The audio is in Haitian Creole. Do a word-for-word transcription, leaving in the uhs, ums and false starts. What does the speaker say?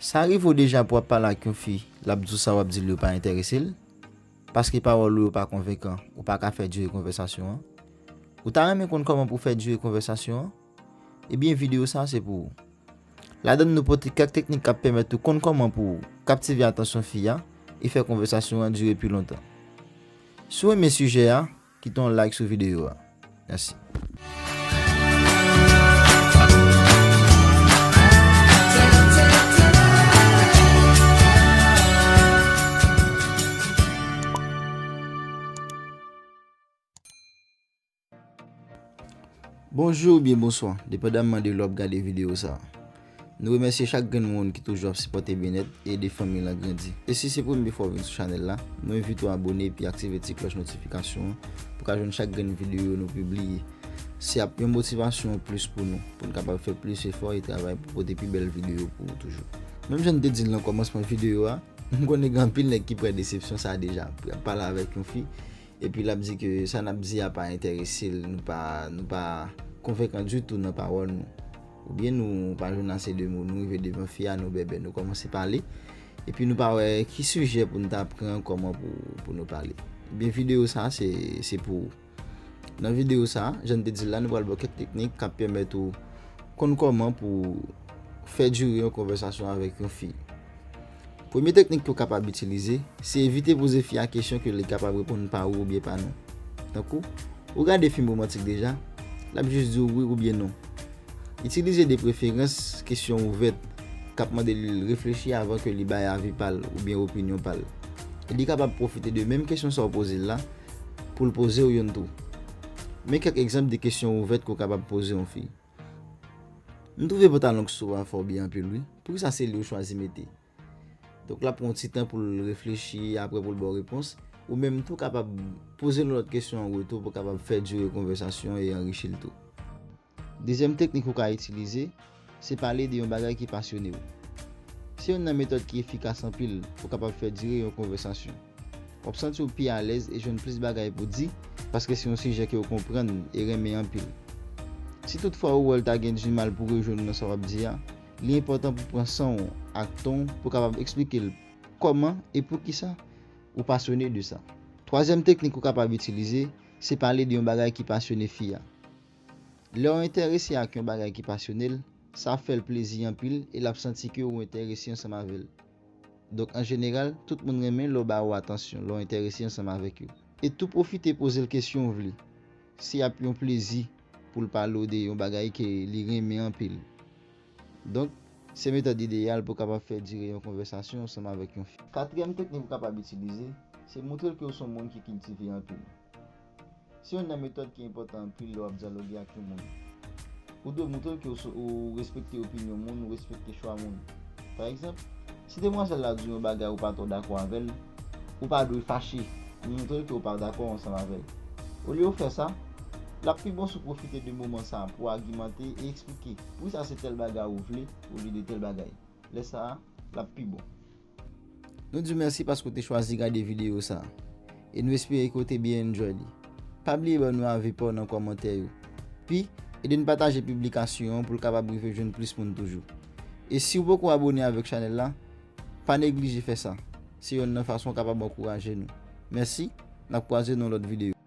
Sa rive w deja pou w ap pale ak yon fi, l ap di w sa w ap di l yo pa enterese l? Paske pawòl ou yo pa konvenkan, ou pa ka fè dire konvèsasyon an? Ou ta renmen konn kòman pou w fè dire konvèsasyon an? Ebyen, videyo sa a se pou ou. Ladan l nou pote kèk teknik k ap pèmèt ou konn kòman pou w kaptive atansyon fi a e fè konvèsasyon an dire pi lontan. Si w renmen sijè a, kite yon like sou videyo a. Mèsi. Bonjou oubyen bonswa, depandamman de lè w ap gade videyo sa a. Nou remèsye chak grenn moun ki toujou ap sipòte Byennèt e ede fanmi lan grandi. E si se premye fwa w vin sou chanèl la, nou envite w abone epi aktive ti klòch notifikasyon an pou w ka jwenn chak grenn videyo nou pibliye. Se ap yon motivasyon plis pou nou, pou n kapab fè plis efò e travay pou pote pi bèl videyo pou ou toujou. Menm jan n te di l nan kòmansman videyo a, m konnen gen anpil nèg ki pran desepsyon sa a deja. Pou y ap pale avèk yon fi, epi l ap di ke sa n ap di a pa enterese l, nou pa, nou pa konvenkan ditou nan pawòl nou. Oubyen nou pa jwenn ase de mo, nou rive devan fi a, nou bèbè, nou kòmanse pale, epi nou pa wè ki sijè pou n ta pran kòman pou, pou nou pale. Ebyen, videyo sa a, se, se pou ou. Nan videyo sa a, jan n te di l la, nou pral ba w kèk teknik k ap pèmèt ou konn kòman pou fè dire yon konvèsasyon avèk yon fi. Premye teknik ke w kapab itilize, se evite poze fi a kesyon ke li kapab reponn pa wi oubyen pa non. Tankou, ou gade fim womantik deja, l ap jis di w wi oubyen non. Itilize de preferans kesyon ouvèt k ap mande li reflechi avan ke li bay avi pa l oubyen opinyon pa l. E li kapab pwofite de menm kesyon sa w poze l la pou l poze w youn tou. Men kèk egzanp de kesyon ouvèt ke w kapab poze yon fi. M twouve pantalon w sou a fè w byen anpil wi. Poukisa se li w chwazi mete? Donk, l ap pran yon ti tan pou l reflechi, apre pou l ba w repons. Ou menm tou kapab poze l yon lòt kesyon an retou pou kapab fè dire konvèsasyon e anrichi l tou. Dezyèm teknik ou ka itilize, se pale de yon bagay ki pasyone w. Se youn nan metòd ki efikas anpil pou kapab fè dire yon konvèsasyon. W ap santi w pi alèz e jwenn plis bagay pou di, paske se yon sijè ke w konprann e renmen anpil. Si toutfwa ou wè l ta gen dimal pou rejwenn ou nan sa w ap di a, li enpòtan pou pran san w ak ton w pou kapab eksplike l kòman e poukisa ou pasyone de sa. Twazyèm teknik ou kapab itilize, se pale de yon bagay ki pasyone fi a. Lè w enterese ak yon bagay ki pasyone l, sa ap fè l plezi anpil e l ap santi ke ou enterese ansanm avè l. Donk, an jeneral, tout moun renmen lè w ba yo atansyon, lè w enterese ansanm avèk yo. E tou pwofite poze l kesyon w vle. Se ap yon plezi pou l pale w de yon bagay ke li renmen anpil. Donk, se metòd ideyal pou w kapab fè dire yon konvèsasyon ansanm avèk yon fi. Katriyèm teknik ou kapab itilize, se montre l ke w se yon moun ki kiltive anpil. Se youn nan metòd ki enpòtan anpil lè w ap dyaloge ak yon moun. Ou dwe montre l ke w so-, ou respekte opinyon moun, ou respekte chwa moun. Pa egzanp, si demwazèl la di w yon bagay ou pa twò dakò avè l, ou pa dwe fache, ou montre l ke w pa dakò ansanm avè l. Olye w fè sa, l ap pi bon si w pwofite de moman sa a pou w agimante e eksplike poukisa se tèl bagay ou vle olye de tèl bagay. Lè sa a, l ap pi bon. Nou di w mèsi paske w te chwazi gade videyo sa a. E nou espere ke w te byen enjoy li. Pa bliye ban nou avi pa w nan kòmantè yo. Pi, ede n pataje piblikasyon an pou l kapab rive jwenn plis moun toujou. E si w poko abone avèk chanèl la, pa neglije fè sa. Se youn nan fason w kapab ankouraje nou. Mèsi, n ap kwaze nan lòt videyo.